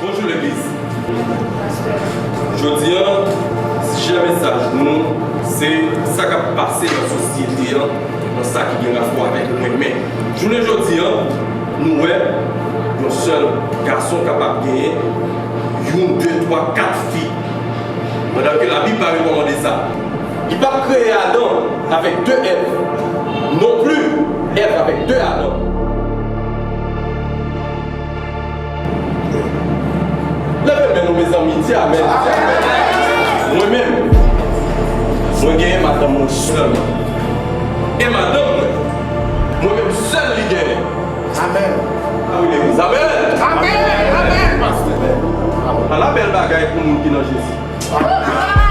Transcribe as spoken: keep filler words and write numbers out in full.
Bonjou legliz. Jodi a, sijè mesaj nou se sa k ap pase nan sosyete a, nan sa ki gen rapò avèk renmen. Jounen jodi a, nou wè yon sèl gason kapab genyen youn, de, twa, kat fi. Pandan ke Labib pa rekòmande sa. Li pa t kreye Adan avèk de Èv, non pli Èv avèk de Adan. Leve men nou, mezanmi, di amèn. Mwen menm, mwen genyen madanm mwen sèlman. E madanm mwen, mwen menm sèl li genyen. Amèn. Amèn. Amèn. Amèn. Ala bèl bagay pou moun ki nan Jezi.